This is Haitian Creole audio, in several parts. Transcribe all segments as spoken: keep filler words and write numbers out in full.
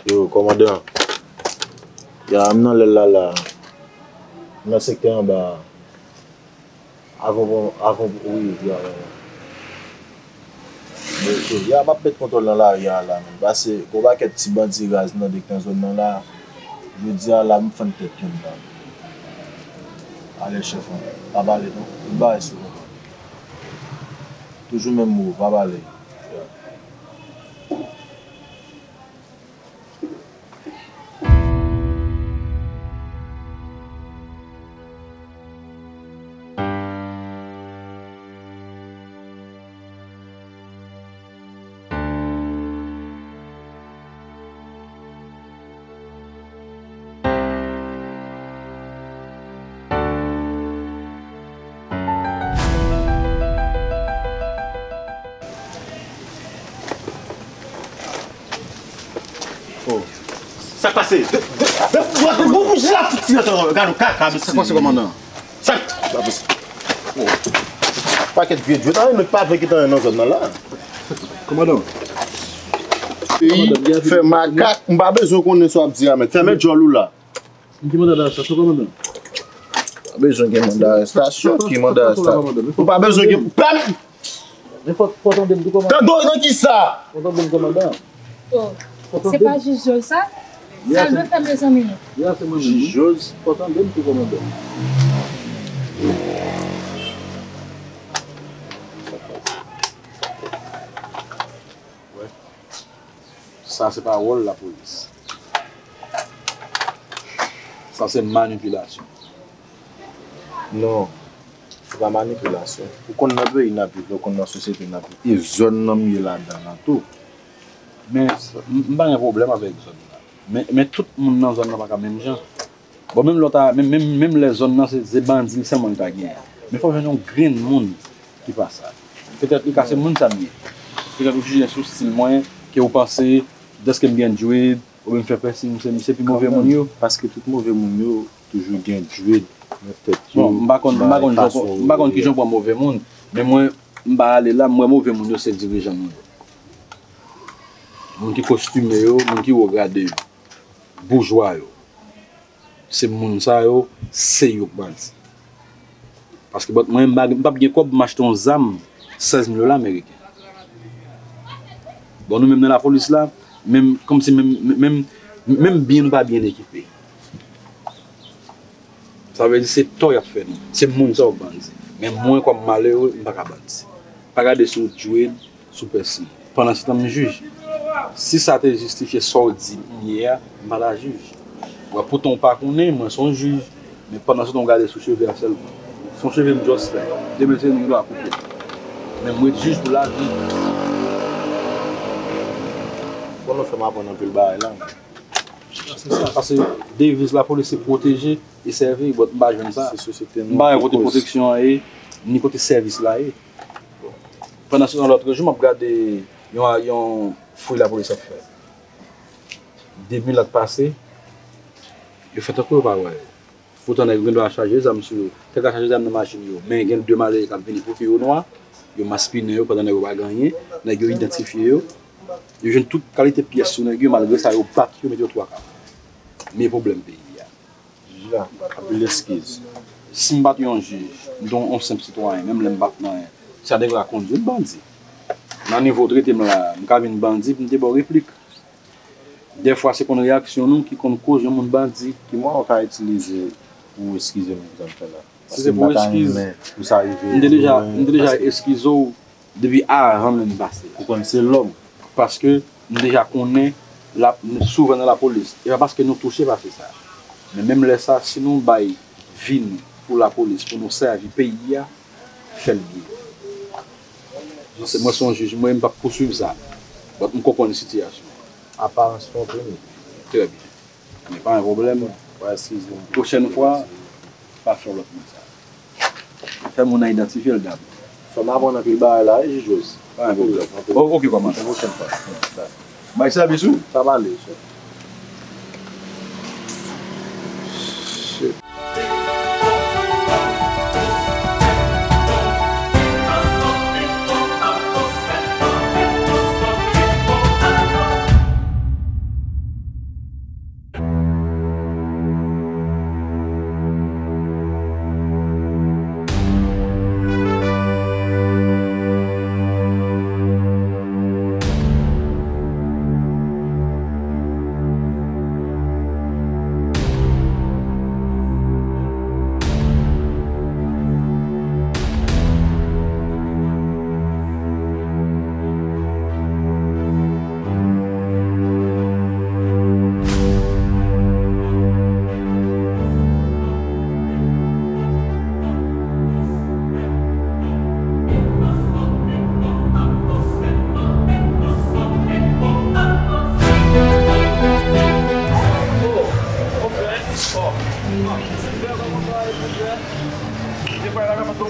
Yo, kòmandan. Ya, m nan lèl la, la. M nan sektè anba a. Avan, bon, avan, wi, ya, ya, ya. Mesye, ya, m ap met kontwòl nan lari a la, menm. Pase, gon pakèt ti bandi raz nan dèk nan zòn nan la. Jodi a la, m fann tèt youn la. Ale, chèf, an. Pa pale, non. Tout bagay sou kontwòl. Toujou menm mo, pa pale. Ya. Oh. Sa k pase? Gade yon kaka, mesye. Sa k pase, kòmandan? Sa k pase? Oh. Pakèt vye djwèt, nou pa vle kite anyen nan zòn nan la. Kòmandan. Peyi fè makak, m pa bezwen konnen sa w ap di a, men fèmen djòl ou la. Ki manda arestasyon, kòmandan? Pa bezwen gen manda arestasyon, ki manda arestasyon? Ou pa bezwen gen, pa, men fò, fò tande m tou, kòmandan. Tande w nan ki sa? Fò tande m, kòmandan. Oh, se pa jij Jòj sa? Sa l dwe fè, mezanmi? Ya, se mwen menm, wi. Jij Jòj, fò tande m tou, kòmandan. Wè. Sa se pa wòl lapolis. Sa se manipilasyon. Non, se pa manipilasyon. Ou konn nan peyi n ap viv, ou konn nan sosyete n ap viv. E zòn nan m ye ladan an tou. Men, m, m pa gen pwoblèm avèk zòn nan. Men, men tout moun nan zòn nan pa ka menm jan. Bon, menm lòt a, menm, menm, menm lè zòn nan se, se bandi sèlman li ta genyen. Men fò jwenn yon grenn moun ki pa sa. Petèt li ka se moun sa m ye. Petèt ou jije sou stil mwen, ke ou panse, dèske m gen djwèd, oubyen m fè pèsin, m se, m se pi move moun yo. Paske tout move moun yo toujou gen djwèd nan tèt yo. Bon, m pa konn, m pa konn jan, m pa konn kijan w pran move moun, men mwen, m pa ale la, m wè move moun yo se dirijan nou yo. Moun ki kostime yo, moun ki wo grade yo, boujwa yo. Se moun sa yo, se yo k bandi. Paske bòt mwen, m pa, m p ap gen kòb, m achte yon zam sèz mil dola ameriken. Bon, nou menm nan lapolis la, menm, kòmsi menm, menm, menm byen nou pa byen ekipe. Sa vle di se tò y ap fè nou. Se moun sa yo k bandi. Men mwen, kòm malere, m pa ka bandi. Pa gade sou djwèd, sou pèsin. Pandansetan, m jij. Si sa te jistifye sa w di m ye a, m pa ta jij. Wè, poutan w pa konnen, mwen se yon jij. Men pandansetan, w gade sou cheve a sèlman. Se yon cheve m jis fè. Demen, se nou ki dwa koupe. Men m ret jij pou lavi. Bon, nou fè m aprann anpil bagay la. Se sa, paske deviz lapolis se pwoteje e sèvi, bòt m pa jwenn sa. M pa wè kote pwoteksyon an ye, ni kote sèvis la ye. Pandansetan, lòt jou, m ap gade yon, yon fouy lapolis ap fè. De milat pase, yo fè tankou yo pa wè yo. Poutan nèg yo gen dwa chaje zam sou yo. Tèt la chaje zam nan machin yo. Men gen de malere k ap vini pou ke yo nwa, yo maspinen yo pandan nèg yo pa gen anyen. Nèg yo idantifye yo. Yo jwenn tout kalite pyès sou nèg yo, malgre sa yo bat yo, mete yo twa ka. Men pwoblèm peyi a. Jij la, anpil eskiz. Si m pa t yon jij, m t yon senp sitwayen, menm lè m pa t nan anyen, sa te ka kondui m bandi. Nan nivo w trete m la, m ka vin bandi pou m te ba w replik. Dèfwa, se konn reyaksyon nou ki konn koz yon moun bandi. Ki mwayen w ka itilize pou w eskize m jan m fè la? Si se pou eskiz, m te deja, m te deja eskize w depi avan menm pase a. Ou konn se lòm. Paske m deja konnen, la, souvan nan lapolis, e pa paske nou touche pase sa. Men menm lè sa, si nou bay vi nou pou lapolis, pou nou sèvi peyi a, fè l byen. Se mwen se yon jij, mwen, m p ap pouswiv sa. But m konprann sitiyasyon. Aparans twonpe nou. Trè byen. Men pa gen pwoblèm. Pwochèn fwa, pa fè lòt moun sa. Fè moun nan idantifye l dabò. Fè m aprann anpil bagay la, wi, jij Jòj. Pa gen pwoblèm. Anpil, anpil. O-, oke, kòmandan. Yon pwochèn fwa. Bay sèvis ou? Sa pale, chèf.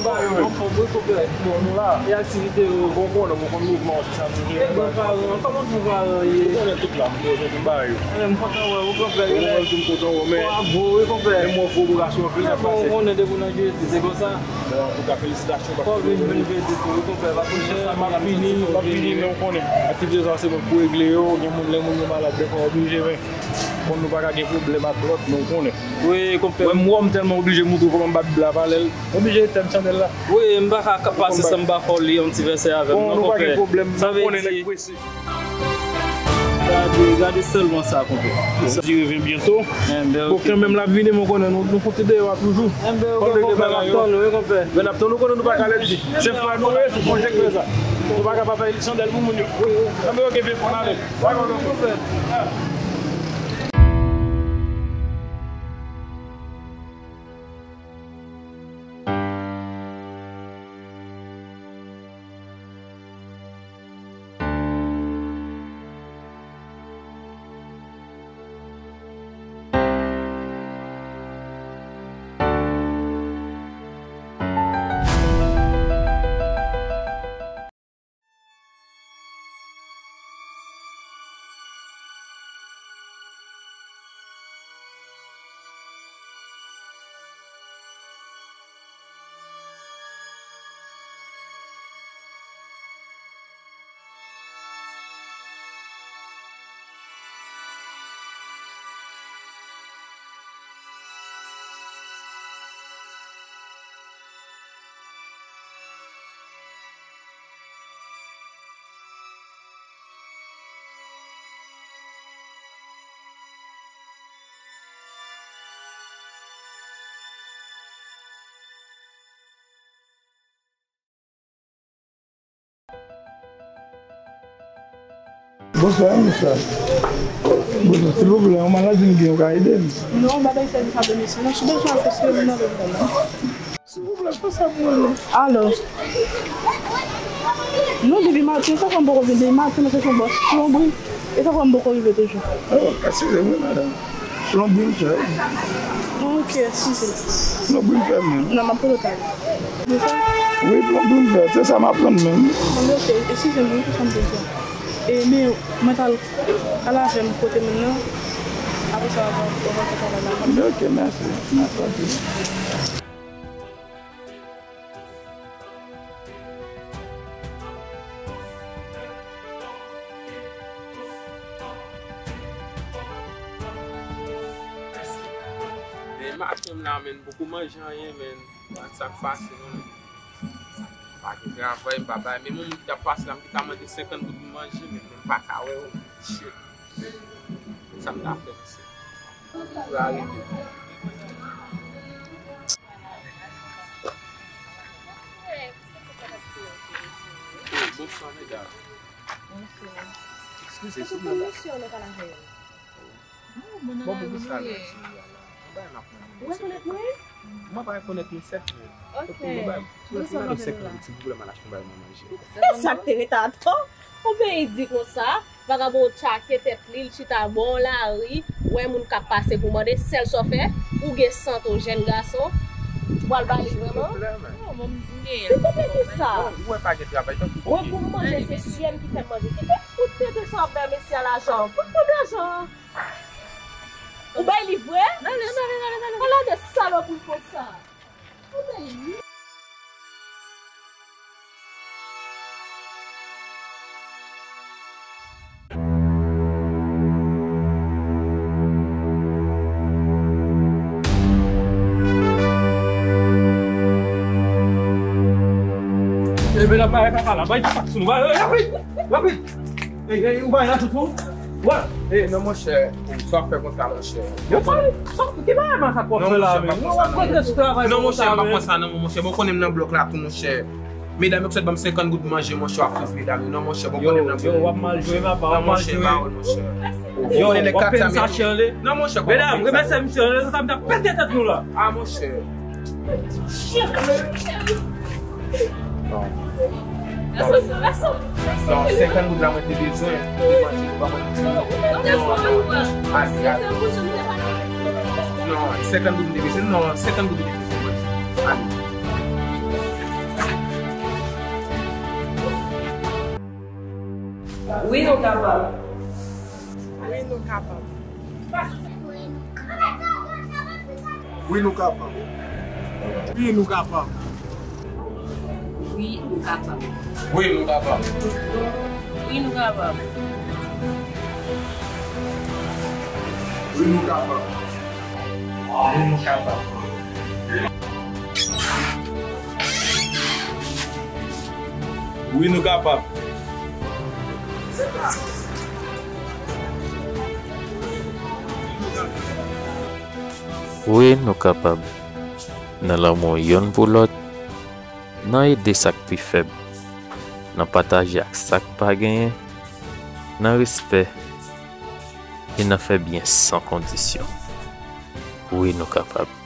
Anfòm, wi, konpè. Bon, nou la. E aktivite yo? Bon, konnen, bon, konn mouvman, se sa nou vle. E granparan, kòman granparan ye? Ou konnen tout la, m poze tout bagay yo. E, m kontan wè ou, konpè. Ou wè tou, m kontan wè, men. Bon, wi, konpè. Men mwen fè operasyon anpil nan pase. Ou konnen depi nan jedi, se konsa. Bon, antouka, felisitasyon, paske. Fò vin, vin jedi tou, wi, konpè. Pa pou chè sa, m ap vini, m ap vini, men ou konnen. Aktivite sa, se mwen k pou regle yo, gen moun, lè moun yo malad, defwa oblije, men. Konn nou pa ka gen pwoblèm ak lòt, men ou konnen. Wi, konpè. Wè m wè m tèlman oblije moutre w kòman m bat bla valè l. Oblije etèn chandèl la. Wi, m pa ka pase san m pa fè w li yon ti vèsè avè m, non, konpè. Bon, nou pa gen pwoblèm, nou konnen nèg prese. Gade, gade sèlman sa, konpè. Sa dire ven byento. Bon, kanmenm l ap vini, men ou konnen nou, nou fouti deyò a toujou. Enben, ok, konpè, m ap tann ou, wi, konpè. Men n ap tann ou, konnen nou pa ka lèd di. Se frè nou ye, se konjè k fè sa. Nou pa ka pa fè chandèl pou moun yo. Enben, ok, vin pou n ale. Bonswa, mesye. Bonswa, silvouplè, yon maladi m gen, ou ka ede m? Non, m pa bay sèvis avè mesye. Non, si bezwen asistans, mwen nan lopital la. Silvouplè, fè sa pou mwen, non. Alò. Non, depi maten, sa fè m poko vin, depi maten, mwen se yon bòs plonbri. E sa fè m poko rive toujou. Oh, eskize m, wi, madanm. Plonbri m fè, wi. Ok, eskize. Plonbri m fè, menm. Non, m ap pran otaj. Ou fè? Wi, plonbri m fè. Se sa m aprann menm. Bon, ok, eskize m, wi, pou sa m te fè. E, men, mwen t al, al avè m kote moun nan. Apre sa, w ap, w ap fè travay la. Ok, mèsi. Mèsi anpil. Men maten m la, men m poko manje anyen, men. Gad sa k pase, non. Pa gen travay, m pa bay. Men moun ki t ap pase la, m te ka mande senkant goud pou manje, men, men m pa ka wè yo. Shit. Sa m ta fè, mesye? Pou arete. Oh, bonswa, medam. Bonswa. Eskize, silvouplè. Mesye, nou pale avè yo. Bon, poukisa lè sou li a la? Ou pa wè m ap mande. Ou rekonèt mwen? Mwen pa rekonèt nou sèt, men. Ok. Mwen ba, mwen ba nou senkant goud, silvouplè, m al achte yon bagay mwen manje. E sa k te ret atò? Yon peyi di konsa, vagabon tchake tèt li, l chita bò lari, wè moun k ap pase pou mande, sèl sa w fè, ou gen sant, ou jèn gason, ou pral ba li vrèman? Silvouplè, men. Se te peyi sa. Ou wè pa gen travay, tankou. Mwen pou m manje, se sye m ki fè m manje. Kite fout tete sa w ap bay mesye a lajan. Fout ban m lajan. Ou bay li vre? Ala de salopri konsa. Ou bay li? Ebe, la, bay papa la, bay ti pak sou nou. Bay, rapid, rapid. Ey, ey, ou bay la tout moun? Wè. Ey, non, monchè, sa w ap fè konsa, monchè? Yo, sa, sa, ki bagay makak w ap fè la, menm? W ap pran tèt sou travay konsa, menm? Non, monchè, m pa konsa, non, monchè. Bon, konnen m nan blòk la tou, monchè. Medam yo k sot ban m senkant goud manje, monchè, w ap fous medam yo. Non, monchè, bon, konnen m nan blòk. Yo, w ap mal jwe, papa, w ap mal jwe. Non, monchè, ba w, monchè. Yo, w ap peye m sa chè, li. Non, monchè, kòman? Medam, remèsye misye, lè sa m t ap pete tèt nou la. Ah, monchè. Non. Non, senkant goud la mwen te bezwen. Mwen te manje pou mwen. Non, non, non. Al, al. Non, senkant goud mwen te bezwen. Non, senkant goud mwen te bezwen. Al. Wi, nou kapab. Wi, nou kapab. Wi, nou kapab. Wi, nou kapab. Wi, nou kapab. Wi, nou kapab. Wi, nou kapab. Wi, nou kapab. Wi, nou kapab. Wi, nou kapab. Wi, nou kapab. Nan lanmou yonn pou lòt, nan ede sa k pi fèb, nan pataje ak sa k pa genyen, nan respè e nan fè byen san kondisyon. Wi, nou kapab.